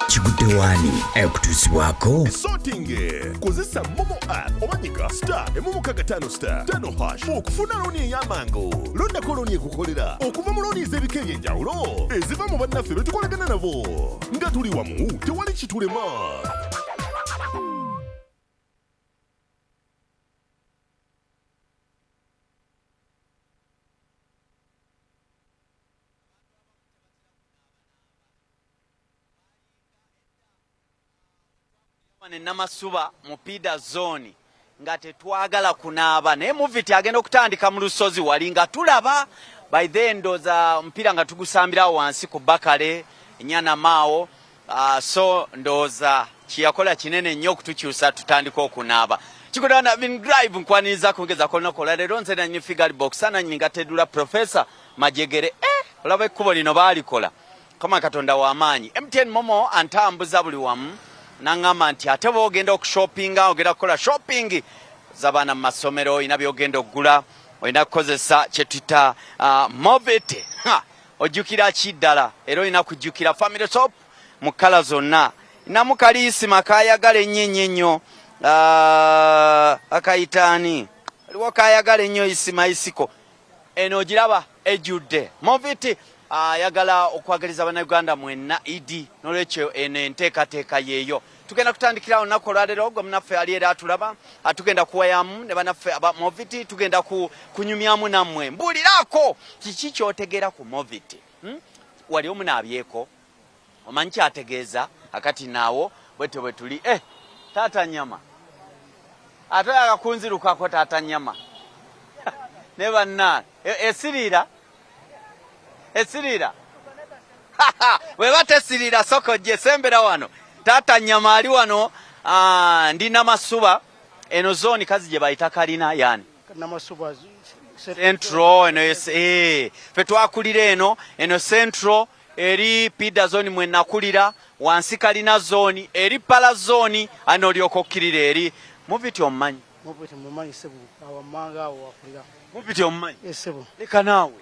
Kigudde waani ekutuusibwako Sorting. Kozesa MoMo app oba nyiga star 165 star 5 hash okufuna looni ey'amangu. Londako looni ekukolera okuva mu looni ez'ebika eby'enjawulo eziva mu bannaffe be tukolagana nabo. Nga tuli wamu tewali kitulema. Ne Namasuba mu Pida zone nga tetwagala kunaaba, naye Movit agenda okutandika mu lusozi wali nga tulaba. By then ndooza omupiira nga tugusambirawo wansi ku bakale nyana maawo. So ndooza kyeyakola kinene nnyo okutukyusa tutandika okunaaba. Kikudana bin drive nkwaniriza kugeza olunaku olwaleero. Nze nanyini figure box nanyini nga tedula Professor Majegere. Olaba ekkubo lino baalikola kama Katonda w'amaanyi. MTN MoMo antambuza buli wamu, naŋŋamba nti ate bw'ogenda okushoppinga, ogenda kukola shopping z'abaana mu masomero, olina by'ogenda okugula, olina kukozesa kye tuyita Movit. Ojjukira ki ddala? Era olina kujjukira family soap mu kkala zonna. Namu kaliisima kayagala ennyo ennyo ennyo, akayitaani aliwo kayagala ennyo isima isiko eno ogiraba ejjudde Movit. Ayagala okwagaliza Bannayuganda mwenna Idi, nolwekyo eno enteekateeka yeeyo tugenda kutandikira olunaku olwaleero. Gwe munaffe ali era atulaba, tugenda kuwayamu ne banaffe aba Movit, tugenda kunyumyamu nammwe. Mbuuliraako kiki kyotegeera ku Movit, Wali omunaabyeko, omanyi kyategeeza? Akati naawo bwetyo bwe tuli. Taata nyama ate akakunzirukako taata nyama ne banna esiriira esiriira bweba tesiriira soko gye sembera wano. Taata nyama ali wano. Ndi Namasuba, eno zone kazi gye bayita kalina yani Namasuba Central eno. Fe twakulira eno Central eri Pida zone mwe nakulira, wansi kalina zone eri pala zone ano olyoka okkirira eri Movit. Omumanyi? Movit mumanyi sebo, awo mmanga awo wakulira. Movit omumanyi? Sebo. Leka naawe,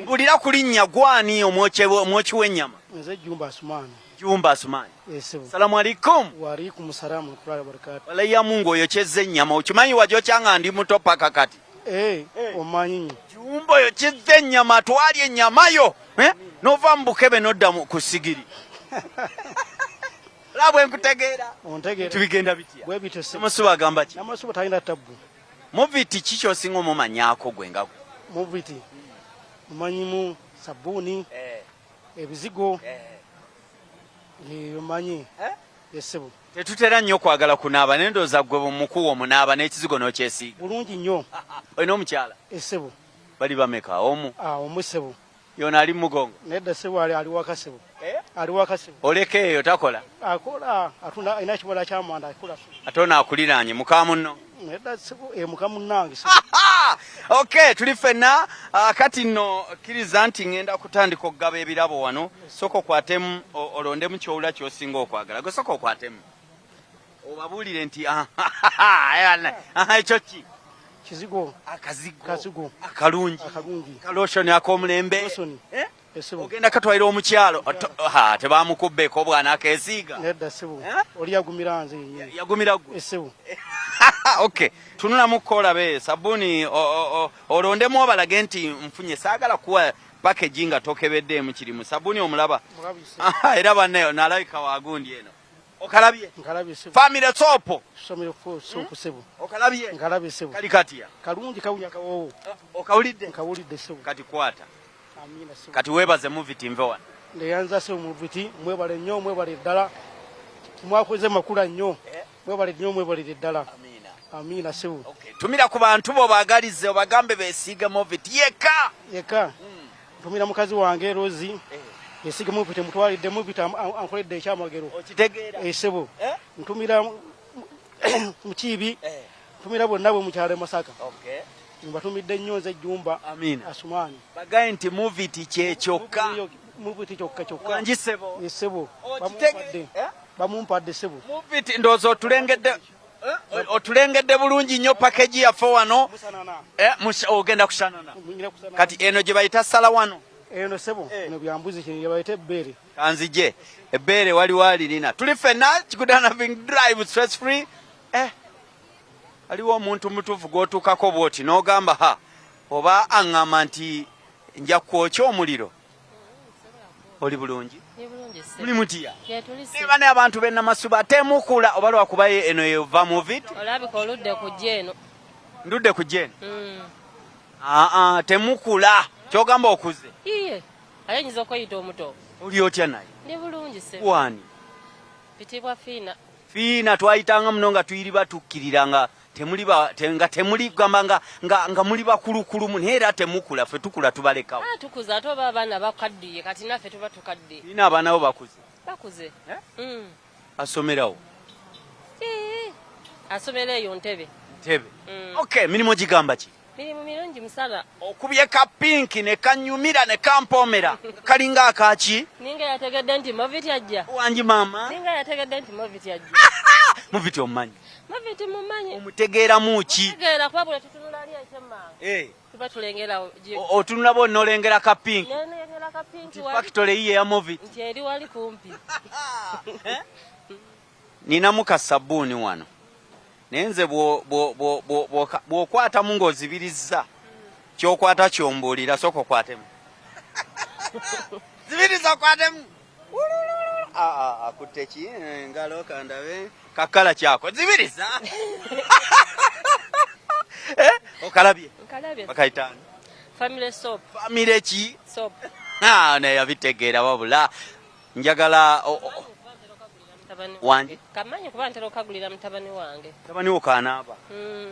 mbulira ku linnya gwani omwoki w'ennyama? Nze Jumba Asumani. Jumba Asumani. Sebo. Salamu alaikum. Wa alaikum salamu warahmatullahi wabarakatuh. Walayi ya Mungu oyokyezza ennyama. Okimanyi wajokya nga ndi muto paka kati? Omanyi nnyo. Jumba oyokyezza ennyama, twali ennyama yo. Nova mu bukebe nodda ku sigiri. Laba bwe nkutegeera. Ontegeera. Tubigenda bitya? Bwe bityo sebo. Namasuba agamba ki? Namasuba talina tabbu. Movit ki ky'osinga omumanyaako gwe nga gwe? Movit mumanyimu sabbuuni, ebizigo, omanyi esebo. Tetutera nnyo kwagala kunaaba, naye ndowooza gwe bumukuwa omunaaba n'ekizigo n'okyesiiga. Bulungi nnyo. Olina omukyala? Esebo. Bali bameka? Omu? Omu sebo. Yona ali mugongo? Nedda sebo, ali waka sebo. Ali waka sebo. Oleka eyo takola? Akola, atunda, alina ekibala ky'amanda akola. Ate ono akuliraanye muka munno? Nedda sebo, muka munnange sebo. Okay, tuli ffenna. Kati nno kkiriza nti ŋŋenda kutandika okugaba ebirabo wano. Sooka okwatemu, olondemu ky'owulira ky'osinga okwagala. Gwe sooka okwatemu obabuulire nti ekyo ki? Kizigo. Akazigo. Kazigo. Akalungi. Akalungi. Kalotion ak'omulembe. Lotion. Esebo. Ogenda katwalira omukyalo, tebamukubbeko bwana akeesiiga? Nedda sebo. Oli yagumira nze yennyini. Yagumira gwe? Esebo. Okay, tunulamuko olabe sabbuuni, olondemu obalage nti nfunye. Saagala kuwa package nga tokebeddeemu kirimu. Sabbuuni omulaba? Era bannayo nalabika wagundi eno. Okalabye? Nkalabye sebo. Family soap. Family soap sebo. Okalabye? Nkalabye sebo. Kali katya? Kalungi, kawunya kawoowo. Okawulidde? Nkawulidde sebo. Kati kwata. Amina sebo. Kati weebaze Movit nve wano. Neyanza sebo Movit, mwebale nnyo, mwebale ddala. Mwakoze makula nnyo. Mwebale nnyo, mwebalire ddala. Amina. Amina sebo. Okay. Tumira ku bantu bo baagalize, obagambe beesiige Movit yekka. Yekka. Ntumira mukazi wange Rozi. Yesige Movit, mutwalidde Movit ankoledde ekyamagero. Okitegeera? Sebo. Ntumira Mukiibi. Ntumira bonna bwe mukyalo e Masaka. Mbatumidde nnyo nze Jumba. Amina. Asumani. Bagaye nti Movit kye kyokka. Movit kyokka kyokka. Wangi sebo. Sebo. Okitegeera? Bamumpadde sebo. Movit ndowooza otulengedde. Otulengedde bulungi nnyo package yaffe wano. Ogenda kusanana. Kati eno gye bayita sala wano. Eno sebo Eh. bino byambuzi kino yabayita ebbeere. Kanzije ebbeere waliwo alirina. Tuli ffenna Kigudana Living Drive stress free. Eh. Waliwo omuntu mutuufu gw'otuukako bw'oti n'ogamba ha oba aŋŋamba nti nja kwokya omuliro. Oli bulungi? Muli mutya? Niba ne abantu b'e Namasuba temukula oba lwakuba eno eva mu vit? Olabika oludde ku eno. Ndudde ku eno. Aa temukula kyogamba okuze. Iye. Ate nyinza okweyita omuto. Oli otya naye? Ndi bulungi se. Wani? Pitibwa Fiina. Fiina twayitanga muno nga tuyiri batukkirira nga temuli ba te, nga temuli gamba nga, nga, nga muli bakulukulu mu naye era temukula ffe tukula tubalekawo. Ah, tukuze ate oba abaana bakaddiye kati naffe tuba tukaddiye. Fiina abaana bo bakuze? Bakuze. Eh? Asomerawo? Asomera eyo Ntebe. Ntebe. Okay, mirimu gigamba ki? Mirimu mirungi musala. Okubye ka pinki ne kanyumira ne kampoomera kalinga akaki. Ninga yategedde nti Movit ajja. Wangi maama. Ninga yategedde nti Movit ajja. Movit omumanyi? Movit mumanyi. Omutegeeramu ki? Omutegeera kuba buli tutunula ali ekyemmanga. Eh. Tuba tulengera otunula bo nolengera ka pinki. Nolengera ka pinki wali. Factory yiye ya Movit. Nti eri wali kumpi. Eh? Ninamu ka sabbuuni wano. Naye nze bw'okwatamu ng'ozibirizza ky'okwata kyombuulira sooka okwatemu. Zibiriza okwatemu. Akutte ki engalo kandabe kakala kyako zibiriza. Eh, okalabye? Nkalabye. Bakayita Family soap. Family ki? Soap. Ah, naye yabitegeera wabula. Njagala wange. Kamanyi kuba ntera okagulira mutabani wange. Mutabani wo kanaaba.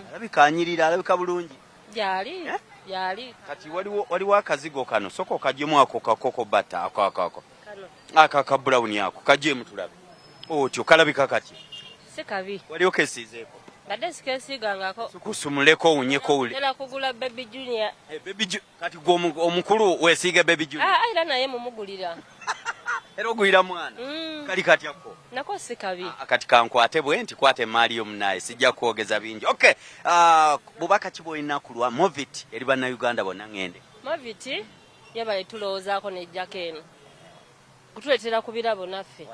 Alabika anyirira, alabika bulungi. Gyali, Eh? gyali. Kati waliwo akazigo kano, sooka okagyemu ako kakoko bata ako ako ako. Kano. Ako aka brown ako, kagyemu tulabe. Otyo kalabika katya? Si kabi. Wali okesiizeeko? Badde sikeesiigangako. Sikusumuleko owunyeko ule. Ntera kugula Baby Junior. Eh, Baby kati gwe omukulu weesiiga Baby Junior? Ah, era naye mumugulira. Era ogulira mwana? Kali katya ko? Nako si kabi. Ah, kati kankwate bwe nti kwata emaali yo munaaye, sijja kwogeza bingi. Okay, bubaka ki bw'olina ku lwa Movit eri bannayuganda bonna ŋŋende? Movit yebale tulowoozaako n'ejjako eno. Kutuleetera ku birabo naffe.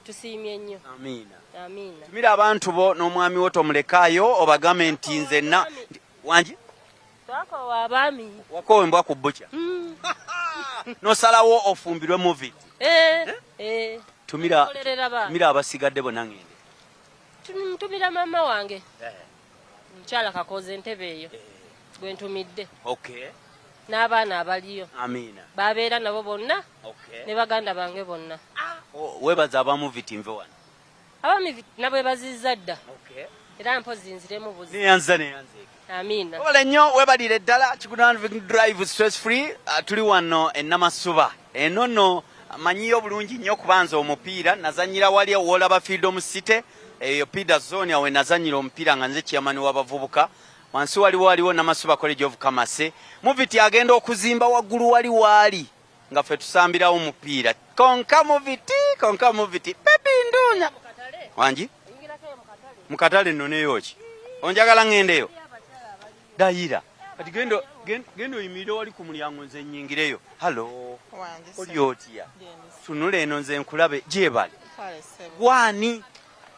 Tusiimye nnyo. Amiina. Amiina. Tumira abantu bo n'omwami wo tomulekaayo obagambe nti nze na wangi? Twakoowa abaami. Wakoowa embwa ku bukya. N'osalawo ofumbirwe Movit. Eh, eh. Tumira, Tukolerera baana. tumira abasigadde bonna ŋŋende. Ntumira maama wange. Mukyala Kakoze entebe eyo. Gwe ntumidde. Okay. N'abaana abaliyo. Amiina. Babeera nabo bonna. Okay. Ne baganda bange bonna. Weebaza aba Movit nve wano. Aba Movit nabo ebazizza dda. Okay. Era mpozi nziremu buzi. Neyanza, neyanza. Amiina. Webale nnyo, weebalire ddala. Kigudana Drive Stress Free. Tuli wano e Namasuba. Eno nno manyiyo bulungi nnyo kubanza omupiira. Nazannyira wali woolaba Freedom City, eyo Pida Zone, awo nazannyira omupiira nga nze chairman w'abavubuka. Wansi waliwo Namasuba College of Commerce. Movit agenda okuzimba waggulu wali waali nga ffe tusambirawo omupiira. Konka Movit, konka Movit. Pepi ndunya. Wangi? Mukatale nno neyo ki? Onjagala ŋŋendeyo? Dayira. Kati genda oyimirire wali ku mulyango nze nnyingireyo. Hallo. Oli otya? Tunula eno nze nkulabe. Gyebale. Gwani?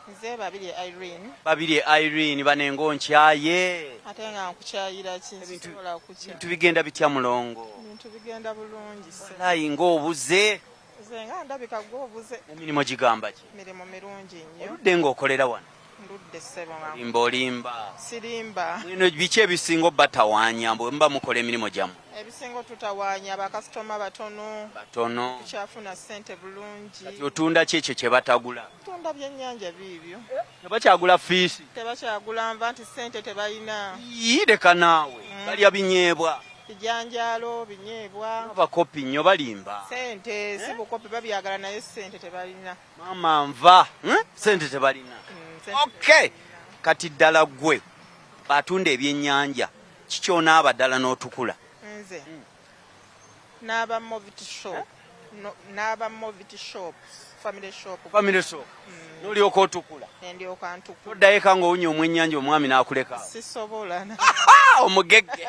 Nze Babirye Irene. Babirye Irene banengo nkyaye. Ate nga nkukyayira ki? Nsobola kukya. Ebintu bigenda bitya mulongo? Ebintu bigenda bulungi ssebo. Walayi ng'obuze. Nze nga ndabika gw'obuze. Emirimu gigamba ki? Emirimu mirungi nnyo. Oludde ng'okolera wano? Ndudde ssebo nga Olimba, olimba. Sirimba. Mweno biki ebisinga obbatawaanya bwe muba mukola emirimu gyammwe? Ebisinga otutawaanya bakasitoma batono. Batono. Tukyafuna ssente bulungi. Kati otunda ki ekyo kye batagula? Tunda byennyanja biibyo. Tebakyagula fiisi? Tebakyagula nva nti ssente tebalina. Yii, leka naawe. Balya binyeebwa. Bijanjaalo, binyeebwa. Abakopi nnyo balimba. Ssente si bukopi, babyagala naye ssente tebalina. Maama nva, Ssente tebalina. Okay. Kati ddala ggwe atunda ebyennyanja kikyonaaba ddala n'otukula? Nze n'aba Movit shop. No, n'aba Movit shop, family shop. Family shop. N'olyoka otukula. Ndyoka ntukula. Toddayo eka ng'owunya omwennyanja omwami n'akuleka. Sisobola. Omugegge.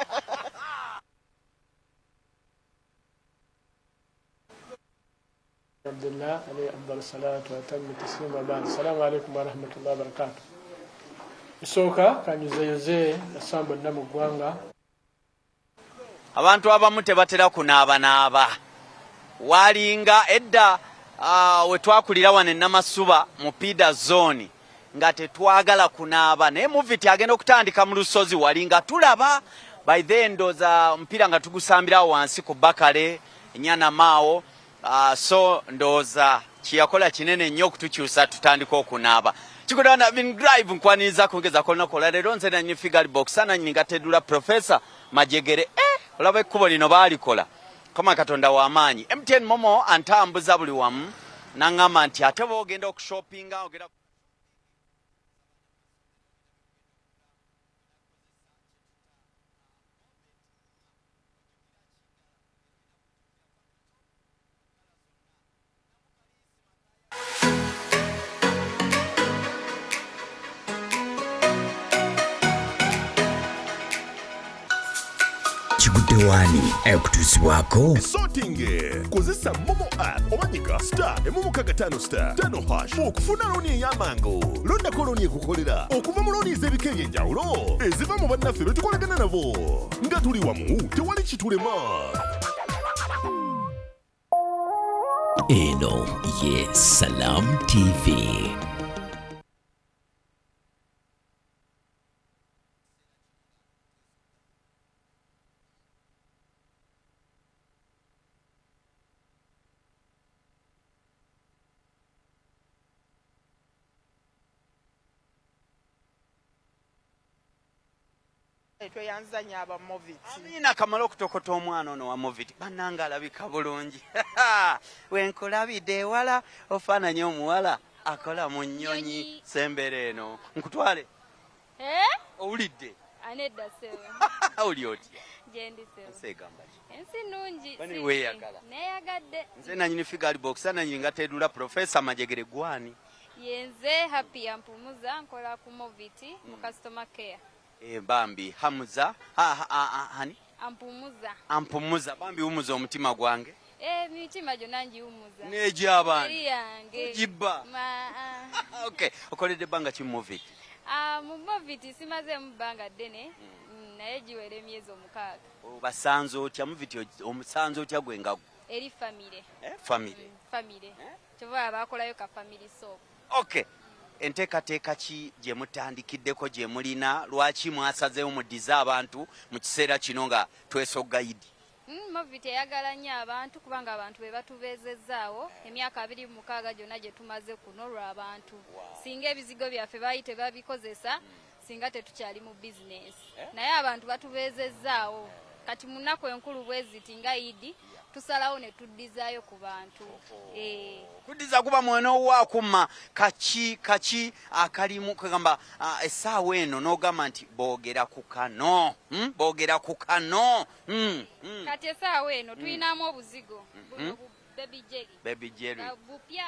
Abdullah alayhi afdal salatu wa atammu taslim wa ba'd. Assalamu alaikum wa rahmatullahi wa barakatuh. Esooka kanyuzeyoze asambo nna mu ggwanga. Abantu abamu tebatera kunaabanaaba. Walinga edda we twakulira wano e Namasuba mu Pida zone nga tetwagala kunaaba, naye Movit agenda okutandika mu lusozi wali nga tulaba. By then ndowooza omupiira nga tugusambirawo wansi ku Bakale Nyana Maawo. So ndowooza kyeyakola kinene nnyo okutukyusa tutandika okunaaba. Kikudana bin drive nkwaniriza kungeza kolunaku olwaleero. Nze nanyi Figali Boxer nanyi ngateddula Professor Majegere. Olaba ekkubo lino baalikola kama Katonda w'amaanyi. MTN Momo antambuza buli wamu n'aŋŋamba nti ate bw'ogenda okushoppinga ogenda Kigudde wani ekutuusibwako Sorting kozesa Momo app oba nyiga star 165 star 5 hash okufuna looni ey'amangu. Londako looni ekukolera okuva mu looni ez'ebika eby'enjawulo eziva mu bannaffe be tukolagana nabo. Nga tuli wamu tewali kitulema. Eno ye Salam TV. Tweyanza nnyo aba Movit. Amina kamala okutokota omwana ono wa Movit. Bannange alabika bulungi. Wenkulabidde ewala ofaananye omuwala akola mu nnyonyi. Sembera eno nkutwale. Owulidde? Anedda ssebo. Oli otya? Gyendi ssebo. Ensi egamba ki? Ensi nnungi. Bani weeyagala? Neeyagadde. Nze nanyini Figali Boxer nanyini ngateddula Professor Majegere gwani. Yenze Happy Yampumuza nkola ku Movit mu customer care. Bambi Hamuza hani Ampumuza. Ampumuza bambi wumuza omutima gwange. Mitima gyonna ngiwumuza. N'egy'abaana. Eri yange. Ogibba. Okay, okoledde ebbanga ki mu Movit? Mu Movit simazeemu bbanga ddene, naye giwera emyezi 6. Obasanze otya Movit? Omusanze otya gwe nga gwe? Eri famire. Famire. Famire. Kyova baakolayo ka family soap. Okay. Enteekateeka ki gye mutandikiddeko gye mulina? Lwaki mwasazeewo muddize abantu mu kiseera kino nga twesogga Idi? Movit eyagala nnyo abantu kubanga abantu be batubeezezzaawo emyaka 26 gyonna gye tumaze kuno lw'abantu. Singa ebizigo byaffe baali tebabikozesa, singa tetukyali mu bizinesi. Naye abantu batubeezezzaawo. Kati mu nnaku enkulu bwe ziti nga Idi, tusalawo ne tuddizaayo ku bantu. Kuddiza kuba mwene owaakumma kaki kaki akalimu kugamba essaawa eno n'ogamba nti boogera ku kano, boogera ku kano. Kati essaawa eno tulinamu obuzigo buno bu baby jelly. Baby jelly. Bupya.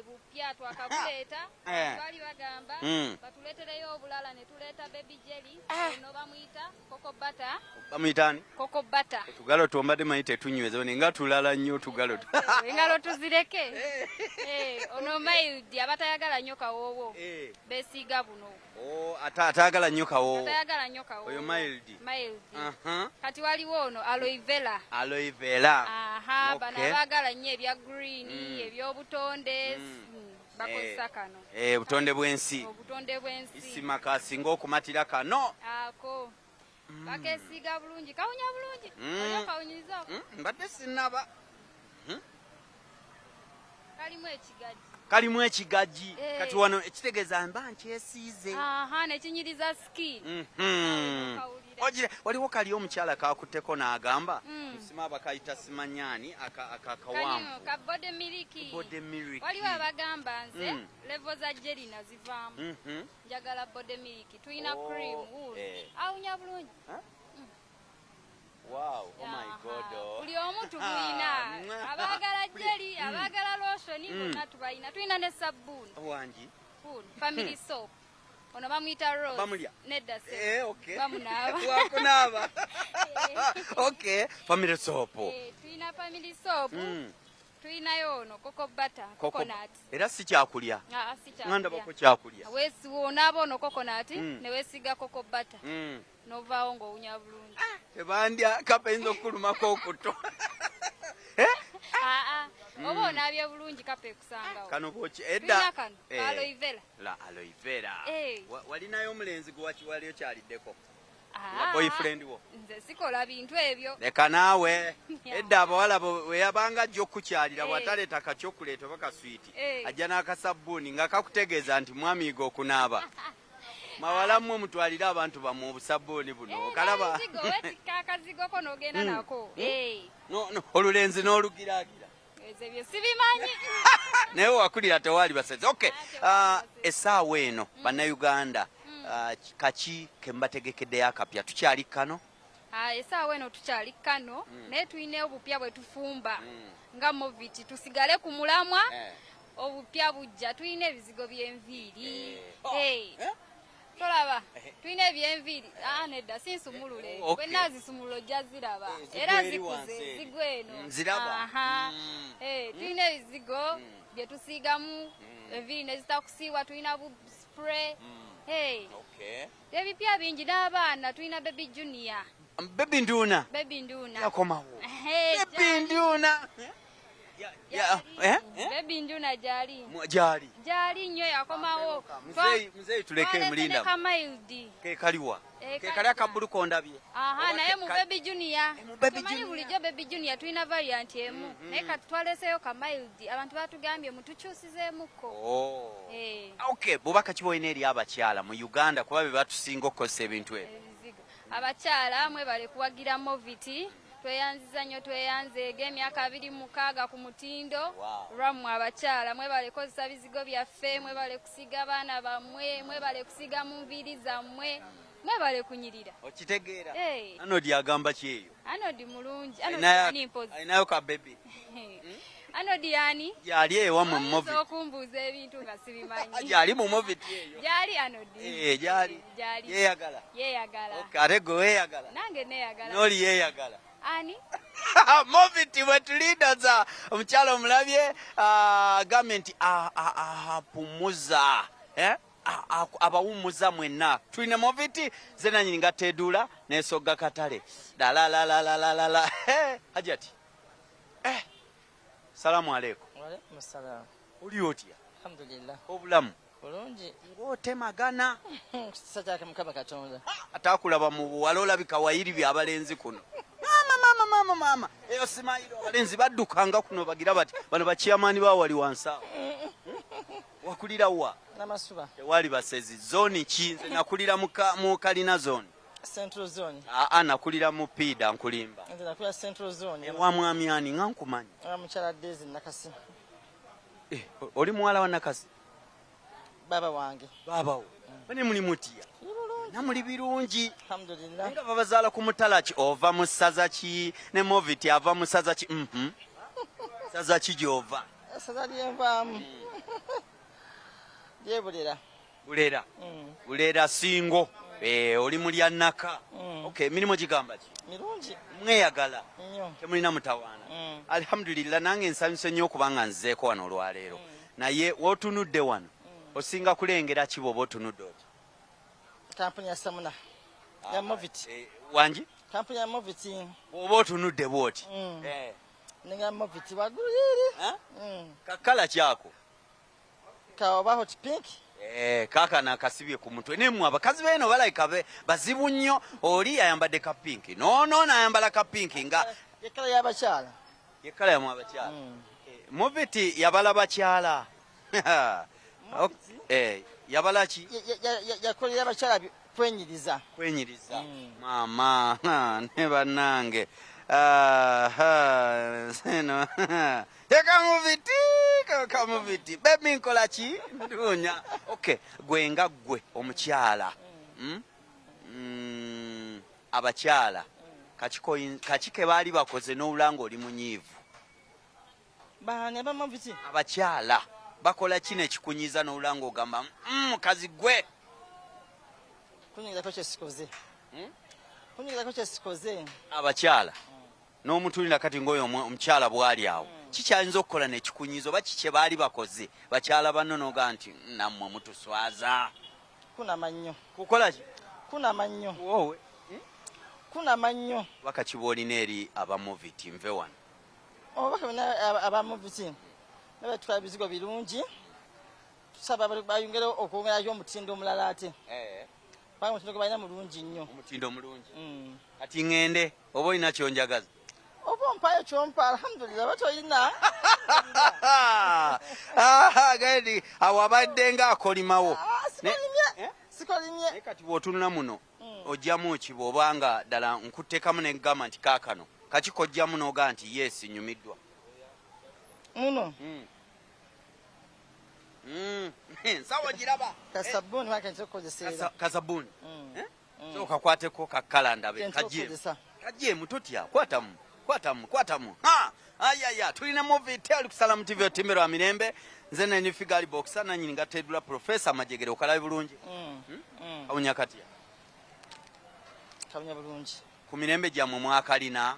Bupya twakabuleeta. Baali bagamba batuleetereyo obulala ne tuleeta baby jelly. Ono bamuyita coco butter. Bamuyita ani? Coco butter. Tugalo tuombadde manyi tetunyweza naye nga tulala nnyo tugalo. Engalo tuzireke. Ono mild abatayagala nnyo kawoowo. Beesiiga buno. Atayagala nnyo kawoowo. Atayagala nnyo kawoowo. Oyo mild. Mild. Kati waliwo ono aloe vera. Aloe vera. Bano abaagala nnyo ebya green, ebyobutonde, bakozesa kano. Obutonde bw'ensi. Obutonde bw'ensi. Isima kasinga okumatira kano. Ako. Bakesiiga bulungi, kawunya bulungi. Oli kawunyiriza. Mbadde sinnaba. Kalimu ekigaji. Kalimu ekigaji. Kati wano ekitegeeza mba nkyesiize. Nekinyiriza skin. Ogira waliwo kali omukyala kakutteko n'agamba nsima abakayita simanyaani akakawanvu. Ka body milk. Body milk. Waliwo abagamba nze level za jelly nazivaamu. Njagala body milk. Tulina cream wool. Awunya bulungi. Wow, oh my God. Buli omu tumulina. Abaagala jelly, abaagala lotion, bonna tubalina. Tulina ne sabbuuni. Wangi. Family soap. Ono bamuyita Rose. Bamulya? Nedda se. Okay. Bamunaaba. Wakunaaba. Okay, family soap. Tulina family soap. Tulinayo ono coco butter, coconut. Era si kyakulya. Ah, si kyakulya. Nga ndabako kyakulya. Onaaba ono coconut ne weesiiga coco butter. N'ovaawo ng'owunya bulungi. Ah, tebandya kapa eyinza okukulumako okuto. Eh? Ah, ah. Oba onaabye bulungi kapa ekusangawo. Kano bwoki edda. Tulina kano aloe vera. La aloe vera. Walinayo omulenzi gwe wali okyaliddeko? Ah, boyfriend wo. Nze sikola bintu ebyo. Leka naawe. Edda abawala bwe yabanga ajja okukyalira bw'ataleeta kachokuleti oba kaswiti ajja n'akasabbuuni nga kakutegeeza nti mwami yiga okunaaba. Mawala mmwe mutwalire abantu bammwe obusabbuuni buno. Okalaba. Wetikka akazigoko n'ogenda nako. No, no, olulenzi n'olugiraagira. Ezo ebyo sibimanyi. Naye wakulira tewaali basenze. Okay. Essaawa eno Bannayuganda kaki ke mbategekeddeyo akapya? Tukyali kano? Essaawa eno tukyali kano, naye tulina obupya bwe tufumba nga Movit, tusigale ku mulamwa. Obupya bujja, tulina ebizigo by'enviiri. Tolaba, tulina ebyenviiri. Nedda sinsumulule. Bwe naazisumulula ojja ziraba. Era zikuze, zigwa eno. Nziraba. Tulina ebizigo bye tusiigamu enviiri ne zitakusiiwa, tulina bu spray. Ebipya bingi n'abaana, tulina Baby Junior. Baby Nduna. Baby Nduna. Yakomawo. Baby Nduna. Baby Nduna gyali. Gyali. Gyali nnyo yakomawo. Muzeeyi tuleke mulinda. Kamaildi. Ke kaliwa. Ke kali akabbulu kondabye. Aha, naye mu Baby Junior. Tumanyi bulijjo Baby Junior tulina variant emu. Naye kati twaleseeyo kamaildi. Abantu batugambye mutukyusizeemukko. Okay, bubaka ki bw'olina eri abakyala mu Uganda kuba be batusinga okukozesa ebintu ebyo? Abakyala mwebale kuwagira Movit. Tweyanziza nnyo, tweyanzeege emyaka 26 ku mutindo. Lwammwe abakyala mwebale kukozesa bizigo byaffe, mwebale kusiiga abaana bammwe, mwebale kusiiga mu nviiri zammwe, mwebale kunyirira. Okitegeera? Anodi agamba ki eyo? Anodi mulungi. Anodi yani mpozi. Alinayo ka baby. Anodi yani? Gyali ewammwe mu Movit. Okumbuuza ebintu nga sibimanyi. Gyali mu Movit eyo. Gyali Anodi. Gyali. Gyali. Yeeyagala. Yeeyagala. Okay, ate gwe weeyagala. Nange neeyagala. N'oli yeeyagala. Ani? Movit bwe tulindaza omukyala omulabye agambye nti apumuza abawummuza mwenna. Tulina Movit ze nannyini nga teduula n'esogga katale. Lalalalalala. Hajati. Salamu aleikum. Wa alaikum salam. Oli otya? Alhamdulillah. Obulamu? Bulungi. Ng'otemagana. Kisa kyake Mukama Katonda. Ataakulaba mu buwala olabika wayiri by'abalenzi kuno. Maama, maama, maama, maama. Eyo simayiro abalenzi baddukanga kuno bagira bati bano bachairman ba wali wansi awo. Wakulira wa? Namasuba. Tewali basezi. Zoni ki? Nze nakulira mu Kalina zone. Central zone. Nakulira mu Pida nkulimba. Nze nakulira Central zone. Ewa mwami ani nga nkumanyi? Ewa mukyala Daisy Nakasi. Oli muwala wa Nakasi? Baba wange. Baba wo. Bane muli mutya? Namuli birungi. Alhamdulillah. Nga babazaala ku mutala ki? Ova mu ssaza ki? Ne Movit ava mu ssaza ki? Ssaza ki gy'ova? Ssaza lyenvaamu. Lyebulera. Bulera. Bulera singo. Oli mulya naka. Okay, emirimu gigamba ki? Mirungi. Mweyagala. Nnyo. Temulina mutawaana. Alhamdulillah nange nsanyuse nnyo okubanga nzeeko wano olwaleero. Naye w'otunudde wano osinga kulengera ki bw'oba otunudde otyo? Kampuni ya Samuna. Ya Movit. Wangi? Kampuni ya Movit. Bw'oba otunudde bw'oti. Ninga Movit waggulu yiri. Kakala kyako? Ka oba hot pink? Kaka nakasibye ku mutwe. Naye mmwe abakazi b'eno balabika bazibu nnyo. Oli ayambadde ka pink. No, no, n'ayambala ka pink nga Ye kkala y'abakyala. Ye kkala yammwe abakyala. Movit yabala bakyala. Yabala ki? Yakolera abakyala kwenyiriza. Kwenyiriza. Maama, ne bannange. Seno. Teka Movit, ka Movit. Baby nkola ki? Ndunya. Okay, gwe nga gwe omukyala. Abakyala. Kaki ke baali bakoze n'obulanga oli munyiivu. Baani aba Movit? Abakyala bakola ki nekikunyiiza n'obulanga ogamba, mukazi gwe. Kunyigirako kye sikoze. Kunyigirako kye sikoze. Abakyala. N'omutulira kati ng'oyo omukyala bw'ali awo. Kikyayinza okukola nekikunyiza oba kikye baali bakoze bakyala banno noga nti nammwe mutuswaza? Kunama nnyo. Kukola ki? Kunama nnyo. Wowe. Kunama nnyo. Bakakiba olina eri aba Movit, nve wano. Obubaka bwonna aba Movit nabatwala bizigo birungi, tusaba bayongere okwongerayo omutindo omulala ate. Kubanga omutindo gwe balina mulungi nnyo. Omutindo mulungi. Kati ŋŋende oba olina kyonjagaza? Oba ompayo kyompa, alhamdulillah, oba toyina. Gedi awo abadde ng'akolimawo. Sikolimye. Sikolimye. Naye kati bw'otunula muno ojjamu ki bw'obanga ddala nkuttekamu ne ngamba nti kaakano kaki kojjamu n'ogaa nti yes nyumiddwa? Muno. Nsawo giraba. Kasabbuuni wake nsobola okukozesa era. Kasabbuuni? So kakwateko kakala ndabe. Kye nsobola Kajje. okukozesa. Kajje mutotya, kwatamu. Kwatamu, kwatamu. Ha! Ayaya, tulina movie tell ku Salam TV otimbero wa mirembe. Nze ne Nifiga Ali Boxer nanyini ngateddula Professor Majegere okalabe bulungi. Awunya katya? Kawunya bulungi. Ku mirembe gyammwe mwakalina?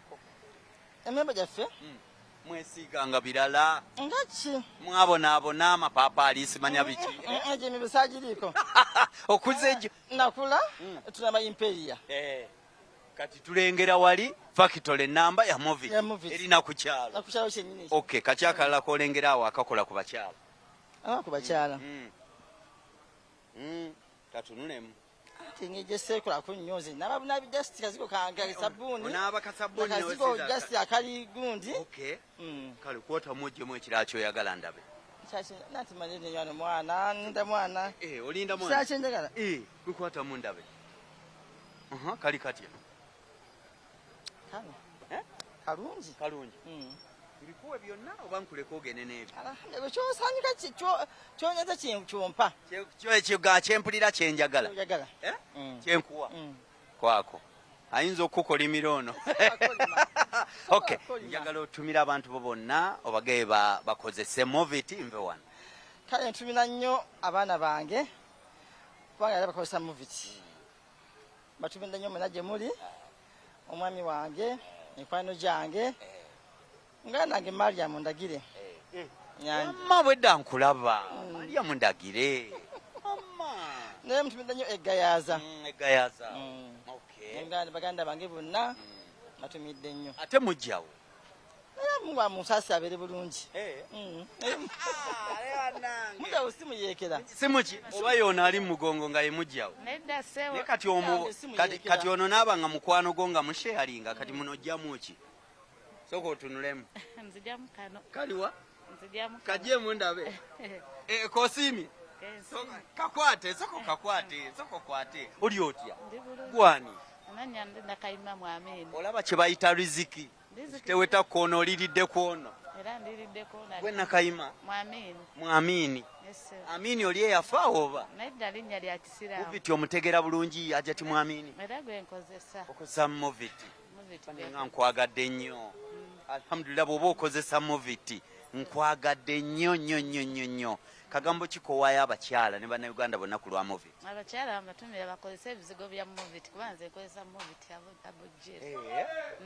Emirembe gyaffe? Mwesiganga birala. Nga ki? Mwabonaabona amapaapaali simanya biki. Egyo emibiri saagiriiko. Okuza egyo. Nakula, tunaba Imperia. Kati tulengera wali factory enamba ya Movit. Ya Movit. Erina ku kyalo. Na ku kyalo kyennyini ekyo. Okay, kaki akalala k'olengera awo akakola ku bakyala? Ku bakyala. Katunulemu. Ate engeri gye seekolako nnyo nze naaba bunaabi just kazigo kange sabbuuni. Onaaba kasabbuuni Akazigo n'osiza just akali gundi. Okay. Kale kwota muggyemu ekirala ky'oyagala ndabe. Nanti mmanyi ne wano mwana, nninda mwana. Olinda mwana. Kirala kye njagala. Kukwatamu ndabe. Kali katya? Kano. Kalungi. Kalungi. Mbikuwe byonna oba nkuleka ogende n'ebyo? Alhamdulillah, ky'osanyuka ky'onyenza kyompa. Kyempulira kye njagala. Ky'oyagala. Kyenkuwa. Kwako. Ayinza okukukolimira ono. Okay, njagala otumire abantu bo bonna obagaye bakozese Movit nve wano. Kale ntumira nnyo abaana bange kubanga era bakozesa Movit. Batumira nnyo mwena gye muli, omwami wange, mikwano gyange, nga nange Mariam Ndagire. Nyange. Mama bwedda nkulaba. Mariam Ndagire. Mama. Naye mutumidde nnyo Egayaza. Egayaza. Okay. Baganda bange bonna batumidde nnyo. Ate mujjawo. Naye Mungu amusaasire abeere bulungi. Mujjawo si muyeekera. Si muki? Oba yono ali mu mugongo nga ye mujjawo. Nedda ssebo. Naye kati omu, Nange si muyeekera. kati ono n'aba nga mukwano gwo nga musharinga, kati muno ojjamu ki? Sooka otunulemu. Nzigyamu kano. Kaliwa? Nzigyamu kano. Kajjeemu ndabe. Kosiimye? Kensiimye. Kakwate, sooka okakwate, sooka okwate. Oli otya? Ndi bulungi. Gwani? Amannya ndi Nakayima Mwamini. Olaba kye bayita riziki. Riziki. Teweta kwono, oliridde kwono. Era ndiridde kwono. Gwe Nakayima? Mwamini. Mwamini. Yes, sir. Amini oli eyafa oba? Nedda linnya lya Kisiraamu. Movit omutegeera bulungi, Hajati Mwamini. Era gwe nkozesa. Okozesa Movit. Movit Bane gwe nga nkwagadde nnyo. Alhamdulillah bw'oba okozesa Movit, nkwagadde nnyo nnyo nnyo nnyo nnyo. Kagambo ki k'owaayo abakyala ne bannayuganda bonna ku lwa Movit? Abakyala mbatumira bakozese ebizigo bya Movit kuba nze nkozesa Movit Abo Jerry.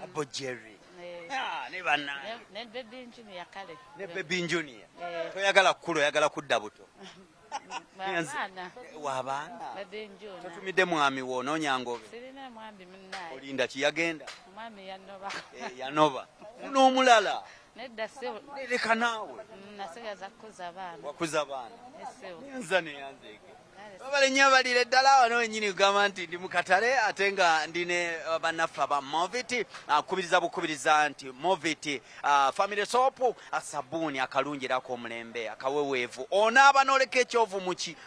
Abo Jerry. Ne bannange. Ne Baby Junior kale. Ne Baby Junior. Toyagala kukula, oyagala kudda buto. W'abaana. W'abaana. Baby Junior. Totumidde mwami wo onoonya ngobe. Sirina mwami munnaye. Olinda ki yagenda? Omwami yanoba. Yanoba. Funa omulala. Nedda ssebo. Leka naawe. Nasigaza kukuza baana. Wakuza baana. Ssebo. Nyanza ne yanzeeke. Babale nnyo abalira eddala wano wennyini kugamba nti ndi mu katale ate nga ndi ne bannaffe aba Movit. Kubiriza bukubiriza nti Movit, family soap, sabbuuni akalungi era ak'omulembe, akaweweevu. Onaaba n'oleka ekyovu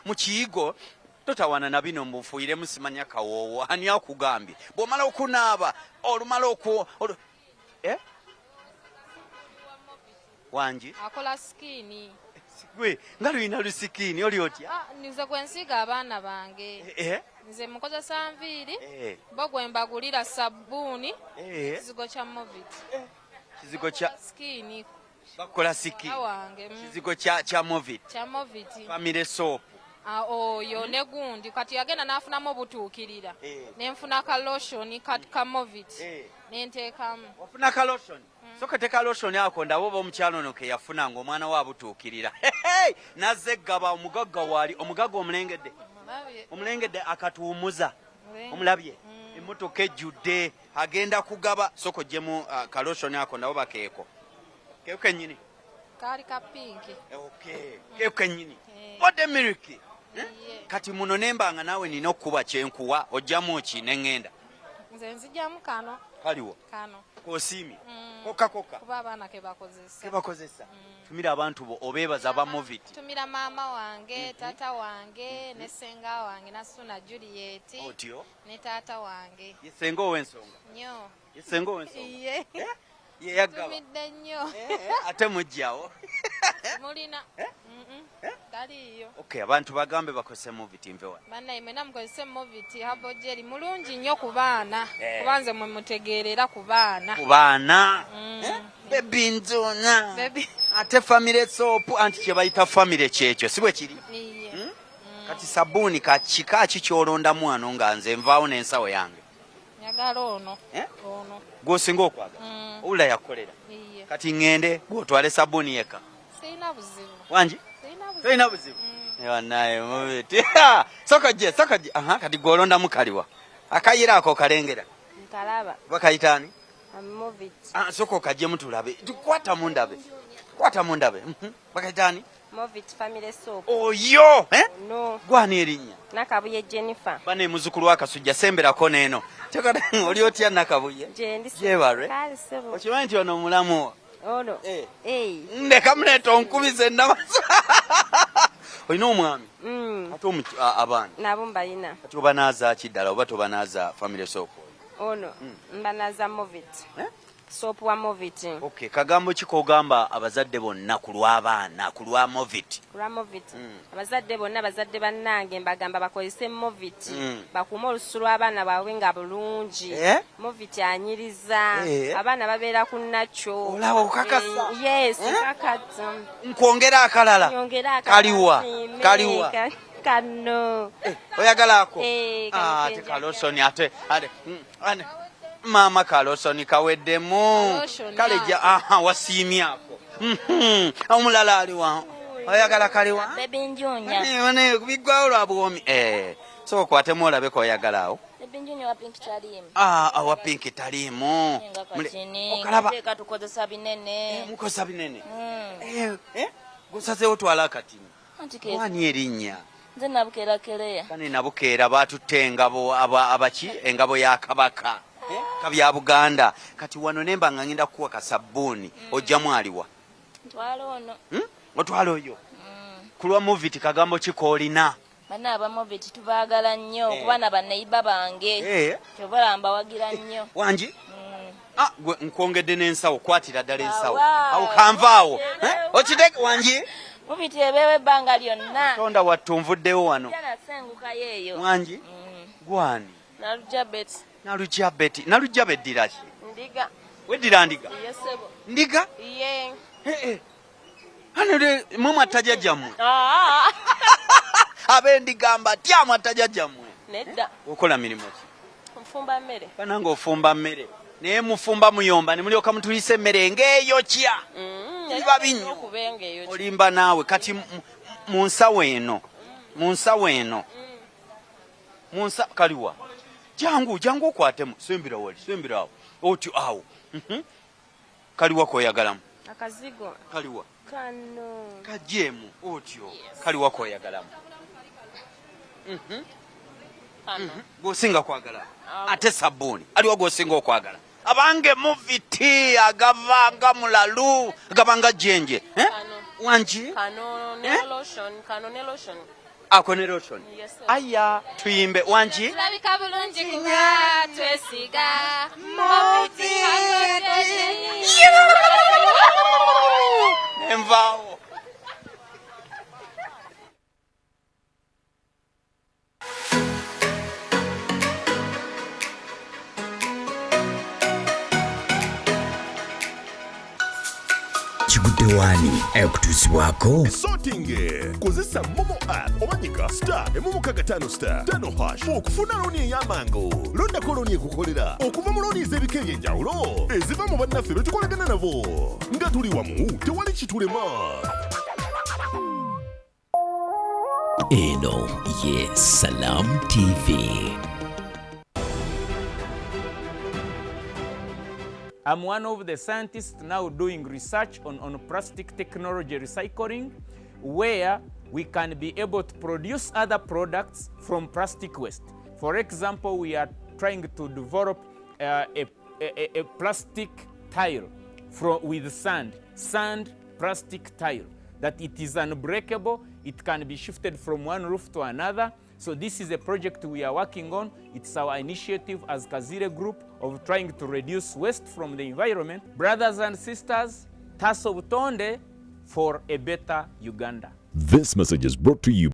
mu kiyigo, totawaana na bino mbufuuyiremu simanya kawoowo. Ani akugambye? Bw'omala okunaaba, olumala oku-, olu-, eh? Wangi? Akola skin. Gwe, nga lulina lusikiini, oli otya? Nze gwe nsiiga abaana bange. Nze mukozesa nviiri, bo gwe mbagulira sabbuuni, kizigo kya Movit. Kizigo kya Bakola skin. Bakola skin. Muwala wange, Kizigo kya Movit. Kya Movit. Family soap. Oyo ne gundi kati yagenda n'afunamu obutuukirira. Ne nfuna ka lotion ka Movit. Ne nteekamu. Wafuna ka lotion? Soka teka lotion ako ndaba oba omukyalo ono ke yafuna ng'omwana we abutuukirira. Nazze eggaba omugagga waali, omugagga omulengedde. Omulengedde akatuwumuza. Omulabye? Emmotoka ejjudde agenda kugaba. Soka oggyemu kalotion ako ndaba oba keeko. Keeko kennyini. Kaali ka pinki. Okay. Keeko kennyini. Wadde miliki. Kati muno nemba nga naawe nina okukuba kyenkuwa ojjamu ki ne ŋŋenda? Nze nzijjamu kano. Kaliwo? Kano. Kosiimye? Kokka kokka? Kuba abaana ke bakozesa. Ke bakozesa. Tumira abantu bo obeebaza aba Movit. Tumira maama wange, taata wange, ne ssenga wange, Nassuna Juliet. Otyo? Ne taata wange. Ye ssenga ow'ensonga? Nnyo. Ye ssenga ow'ensonga? Ye. Ye yaggaba. Tumidde nnyo. Ate mujjawo. Mulina. Taliiyo. Okay, abantu bagambe bakozese Movit nve wano. Bannaye mwenna mukozese Movit Herbal Jelly mulungi nnyo ku baana. Kuba nze mwe mutegeerera ku baana. Ku baana. Baby nzona. Baby. Ate family soap anti kye bayita family kyekyo si bwe kiri? Iye. Kati sabbuuni ka kika ki ky'olondamu wano nga nze nvaawo n'ensawo yange? Njagala ono. Ono. Gw'osinga okwagala? Owulira yakukolera? Iye. Kati ŋŋende gw'otwale sabbuuni yekka. Sirina buzibu. Wangi? Sirina buzibu. Tolina buzibu? Naye Movit. Soko gye, soko gye. Aha, kati gw'olondamu kaliwa. Akayira ako kalengera. Nkalaba. Bakayita ani? Movit. Soko kajjemu tulabe. Kwata mu ndabe. Kwata mu ndabe. Bakayita ani? Movit family soap. Oyo, eh? No. Gwani erinnya? Nakabuye Jennifer. Bane muzukulu wa Kasujja semberako n'eno. Kyokka oli otya Nakabuye? Gye ndi. Gyebalwe. Kale ssebo. Okimanyi nti ono mulamu wo? Ono. Ndeka muleeta onkubize ennamaso. Olina omwami? Ate abaana? Nabo mbalina. Kati obanaaza ki ddala oba tobanaaza family soap? Ono mbanaaza Movit. Soap wa Movit. Okay, kagambo ki k'ogamba abazadde bonna ku lw'abaana, ku lwa Movit? Ku lwa Movit. Abazadde bonna, abazadde bannange mbagamba bakozese Movit. Bakuume olususu lw'abaana baabwe nga bulungi. Movit anyiriza. Abaana babeera ku nakyo. Olaba okakasa. Yes, okakasa. Nkwongera akalala. Nyongera akalala. Kaliwa. Kaliwa. Kano. Oyagala ako? Ate kalosoni ate ate maama kalosoni kaweddemu. Kale ja aha wasiimye ako. Omulala aliwa. Oyagala kaliwa? Baby Njunya. Biggwawo lwa buwoomi. So okwatemu olabe k'oyagala awo. Baby Njunya wa pink taliimu. Wa pink taliimu. Okalaba. Tukozesa binene. Mukozesa binene. Gusazeewo twala akatini. Wani erinnya? Nze Nabukeera Kereya. Kane Nabukeera baatutte engabo abaki engabo ya Kabaka. Kabya Buganda. Kati wano nemba nga ngenda kukuwa kasabbuuni ojjamu aliwa. Ntwala ono. Otwala oyo. Ku lwa Movit kagambo ki k'olina? Banna aba Movit tubaagala nnyo kuba na banneiba bange. Kyova mbawagira nnyo. Wangi? Gwe nkwongedde n'ensawo, kwatira ddala ensawo. Awo kanvaawo. Okiteeke wangi? Movit ebeewo ebbanga lyonna. Tonda wattu nvuddewo wano. Nasengukayo eyo. Wangi? Gwani? Nalujja Betty. Nalujja Betty. Nalujja beddira ki? Ndiga. Weddira ndiga? Yes, sebo. Ndiga? Ye. Hano mwe mwatta jjajjammwe. Ab'endiga mbatya mwatta jjajjammwe. Nedda. Okola mirimu ki? Nfumba mmere. Banange ofumba mmere. Naye mufumba muyomba ne mulyoka mutulisa emmere ng'eyokya. Biba binnyo. Olimba naawe kati mu nsawo eno. Mu nsawo eno. Mu nsa kaliwa. Jangu, jangu okwatemu. Sembera wali, sembera awo. Otyo awo. Kaliwa k'oyagalamu. Akazigo. Kaliwa. Kano. Kajeemu otyo. Kaliwa k'oyagalamu. Gw'osinga kwagala. Ate sabbuuni. Aliwa gw'osinga okwagala. Abange Movit agavanga mulalu, agabanga jjenje. Wangi? Kano ne lotion, kano ne lotion. Ako ne lotion. Yes, sir. Aya tuyimbe wangi? Tulabika bulungi kuba twesiga Movit. Envaawo. Kiguddewo. Olwani ekutuusibwako Sorting. Kozesa MoMo app oba nyiga star 165 star 5 hash okufuna looni ey'amangu. Londako looni ekukolera okuva mu looni ez'ebika eby'enjawulo eziva mu bannaffe be tukolagana nabo. Nga tuli wamu tewali kitulema. Eno ye Salam TV. I'm one of the scientists now doing research on plastic technology recycling, where we can be able to produce other products from plastic waste. For example, we are trying to develop a plastic tile with sand plastic tile, that it is unbreakable, it can be shifted from one roof to another. So this is a project we are working on. It's our initiative as Kazaire Group of trying to reduce waste from the environment. Brothers and sisters, Taso Butonde for a better Uganda. This message is brought to you